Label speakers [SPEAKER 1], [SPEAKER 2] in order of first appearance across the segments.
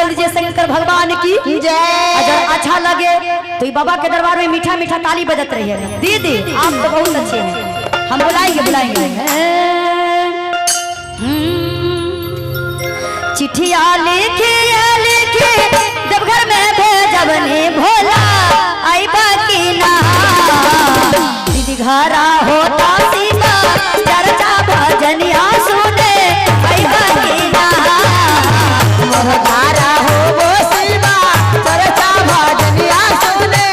[SPEAKER 1] बोल दीजिए शंकर भगवान की
[SPEAKER 2] जय।
[SPEAKER 1] अगर अच्छा लगे तो ये बाबा के दरबार में मीठा मीठा ताली बजत रही है। दीदी आप तो बहुत अच्छे हैं, हम बुलाएंगे बुलाएंगे। चिट्ठिया लिखी लिखी देवघर में भेजबनी भोला आई बाकी ना। दीदी घरा होता सीमा चर्चा भजनिया सुने आई बाकी ना।
[SPEAKER 2] मोहधारा हो वो शिवा चर्चा भजनिया सुने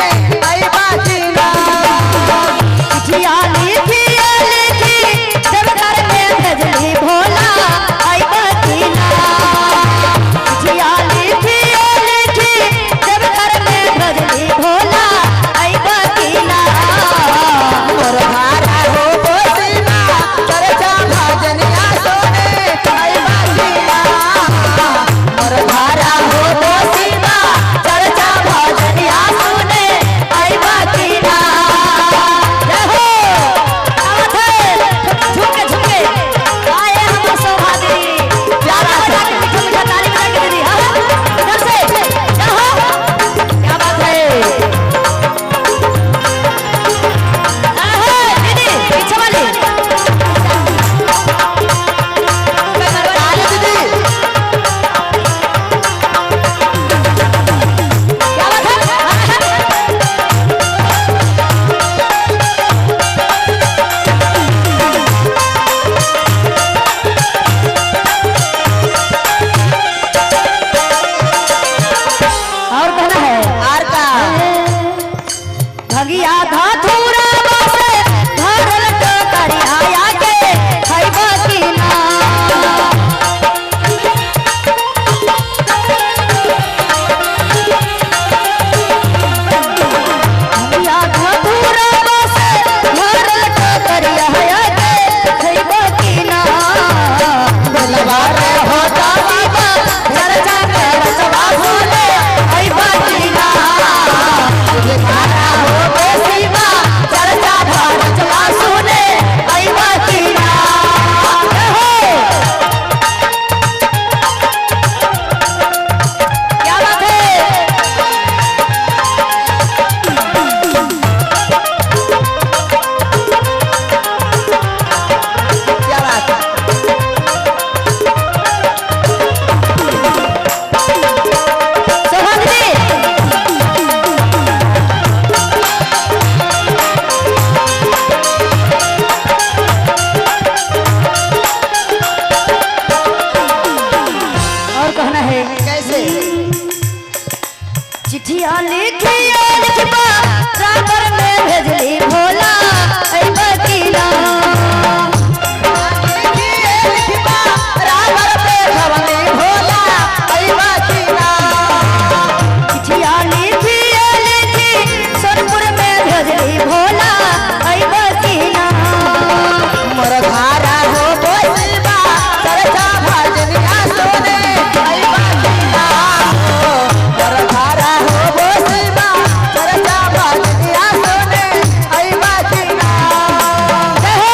[SPEAKER 2] आई बाकी ना।
[SPEAKER 1] चिट्ठिया लिखी लिखी देवघर में भेजली भोला आई बाकी ना। चिट्ठिया लिखी लिखी देवघर में भेजली भोला आई बाकी ना।
[SPEAKER 2] मोहधारा हो वो शिवा चर्चा भजनिया सुने आई बाकी ना। मोहधारा हो वो शिवा चर्चा भजनिया सुने आई बाकी ना।
[SPEAKER 1] जय हो, आवत है झुमके झुमके आए हम शोभा दीदी
[SPEAKER 2] प्यारा
[SPEAKER 1] बजा के मीठा मीठा ताली बजा के दीदी। हाँ इधर से जय हो, क्या बात है। हाँ, दीदी पीछे वाली
[SPEAKER 2] ताली दीदी।
[SPEAKER 1] क्या बात है। हाँ, हाँ। और कहना है
[SPEAKER 2] आर का
[SPEAKER 1] भगिया धाथुरा बसे भरल टोकरिया आके खइबा की ना। भगिया धाथुरा बसे भरल टोकरिया आके खइबा की ना।
[SPEAKER 2] दिलवारे होता शिवा चर्चा करचवा सुने आई बाकी ना। दिलवारा हो वो शिवा चर्चा भरचवा सुने आई बाकी ना।
[SPEAKER 1] जय हो, क्या बात है।
[SPEAKER 2] क्या बात है।
[SPEAKER 1] शोभा दीदी और कहना है
[SPEAKER 2] कैसे
[SPEAKER 1] चिट्ठिया लिखी लिखबा राबर में भेजली भोला ऐ बकीला।
[SPEAKER 2] लिखिए लिखबा रावर पे भवनी भोला आई बाकी ना।
[SPEAKER 1] चिट्ठिया लिखी लिखी सोनपुर में भेजली भोला ऐ बकीला।
[SPEAKER 2] मोरधारा हो वो शिवा चर्चा भजनिया सुने आई बाकी ना। मोरधारा हो वो शिवा चर्चा भजनिया सुने आई बाकी ना।
[SPEAKER 1] जय हो,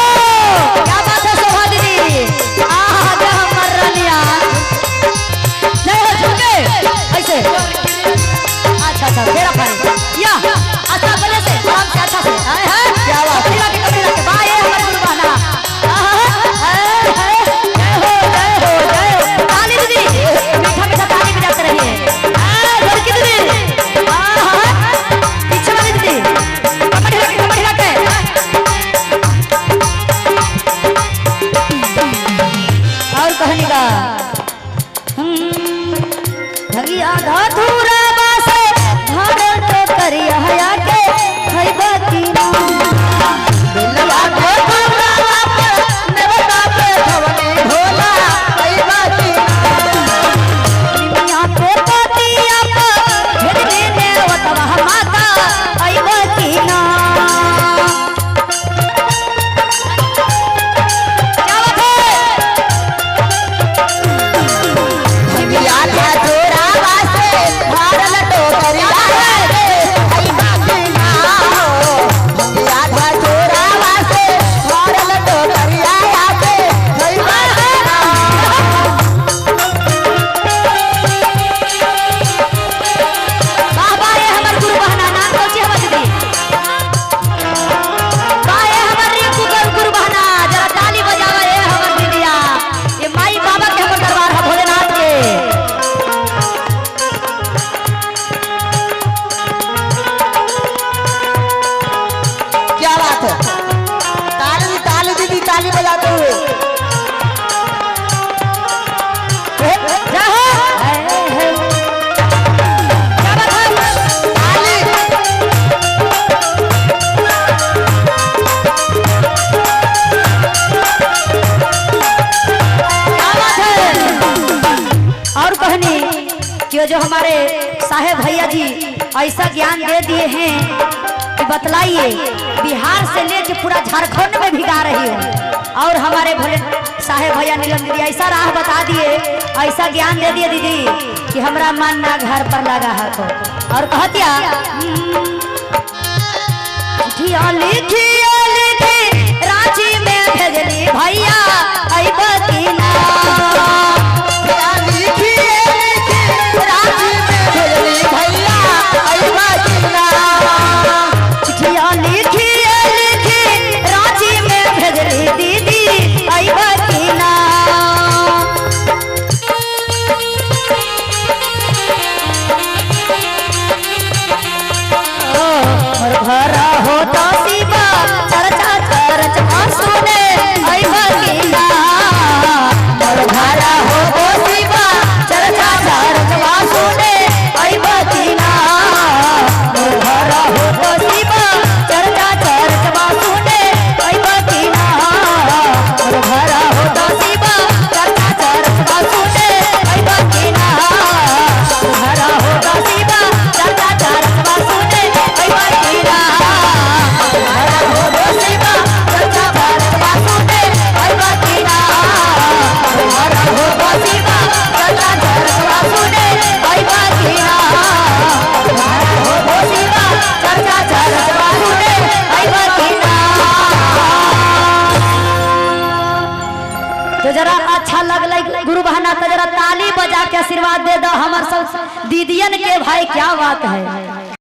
[SPEAKER 1] क्या बात है शोभा दीदी। आहा जय हमर रनिया। जय हो झुमके ऐसे। अच्छा अच्छा फेरा फाड़ी या अच्छा बने से आराम से अच्छा से हाय हाय
[SPEAKER 2] क्या बात है।
[SPEAKER 1] कपिला के कपिला के बाय हमर गुरु बहना। आहा हाय हाय जय हो जय हो जय हो। ताली दीदी मीठा मीठा ताली बजाते रहिए। आ लड़की दीदी आहा पीछे वाली दीदी कमर हिला के कमर हिला के। और कहनी का भगिया धाथुरा बासे भरल टोकरिया हया के खइबा की ना।
[SPEAKER 2] दिलवा को भोला नेवता पे भवनी भोला आई बाकी ना।
[SPEAKER 1] निमिया के पतिया पर भेजली नेवतवा माता अइबा की ना। क्या बात है।
[SPEAKER 2] निमिया के चोरा वासे भरल टोकरिया आई बाकी
[SPEAKER 1] जो हमारे साहेब भैया जी ऐसा ज्ञान दे दिए हैं कि बतलाइए, बिहार से लेके पूरा झारखंड में भी गा रही हूँ। और हमारे भोले साहेब भैया नीलम दीदी ऐसा राह बता दिए, ऐसा ज्ञान दे दिए दीदी कि हमरा मन ना घर पर लगा है को। और कहतिया चिट्ठिया लिखिया लिखी रांची में भेजली भैया अइबती ना।
[SPEAKER 2] लिखिए लिखी रांची में भेजली भैया अइबा की ना।
[SPEAKER 1] चिट्ठिया लिखिए लिखी रांची में भेजली दीदी अइबती ना। मोर घर हो तो शिवा चर्चा चर्चा सुने अइबती ना। मोर घर हो तो शिवा चर्चा चर्चा सुने अइबती ना। मोर घर हो तो शिवा चर्चा चर्चा सुने अइबती ना। मोर घर हो तो शिवा चर्चा चर्चा सुने अइबती ना। मोर घर हो तो शिवा चर्चा चर्चा सुने अइबती ना। मोर घर हो तो शिवा चर्चा चर्चा सुने अइबती ना। मोर घर हो तो शिवा चर्चा चर्चा सुने अइबती ना। मोर घर हो तो शिवा चर्चा चर्चा सुने अइबती ना। तो जरा अच्छा लगल गुरु बहना तो जरा ताली बजा के आशीर्वाद दे दो हमार सब दीदियन के भाई, क्या बात है।